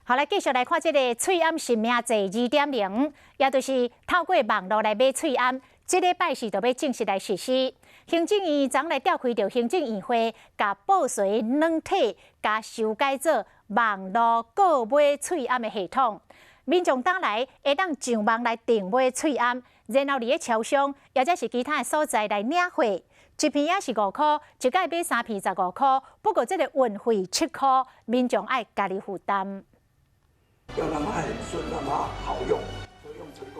好，來繼續來看這个喙罨實名制2.0，也就是透過網路來買喙罨，這禮拜四就欲正式來實施。行政院昨來召開著行政院會，共報隨軟體共修改做網路購買喙罨的系統。民眾轉來會當上網來訂買喙罨，然後佇咧超商，抑者是其他的所在來領貨。一片仔是5箍，一擺買三片15箍。不過這个運費7箍，民眾愛家己負擔。要讓它很順，讓它好用。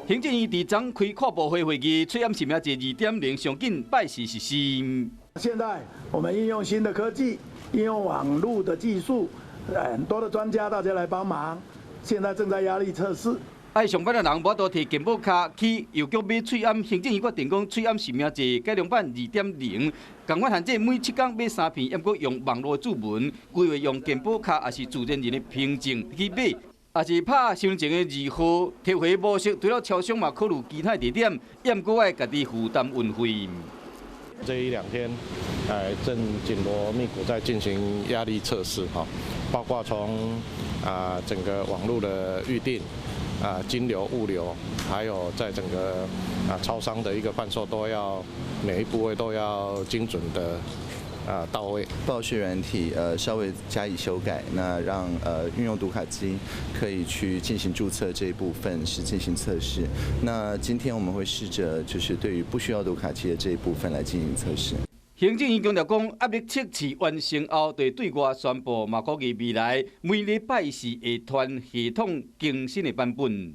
行政院佇昨開跨部會會議，喙罨實名制2.0上緊拜四實施。現在我們應用新的科技，應用網路的技術，很多的專家大家來幫忙。現在正在壓力測試。愛上班的人無法度提健保卡去郵局買喙罨，行政院決定講喙罨實名制改良版2.0，仝款限制每7工買三片，猶閣用網路註文，規劃用健保卡抑是自然人的憑證去買。抑是拍身份證的二號提回模式，除了超商嘛，考慮其他地點，猶閣愛家己負擔運費。這一兩天，正緊鑼密鼓在進行壓力測試，哈，包括從整個網路的預訂、金流、物流，還有在整個超商的一個販售，都要每一步位都要精準的到位。報稅軟體稍微加以修改，那讓運用讀卡機可以去進行註冊這一部分是進行測試。那今天我們會試着就是對於不需要讀卡機的這一部分來進行測試。行政院強調講，壓力測試完成後，就對外宣布，嘛估計未來每禮拜四會傳系統更新的版本。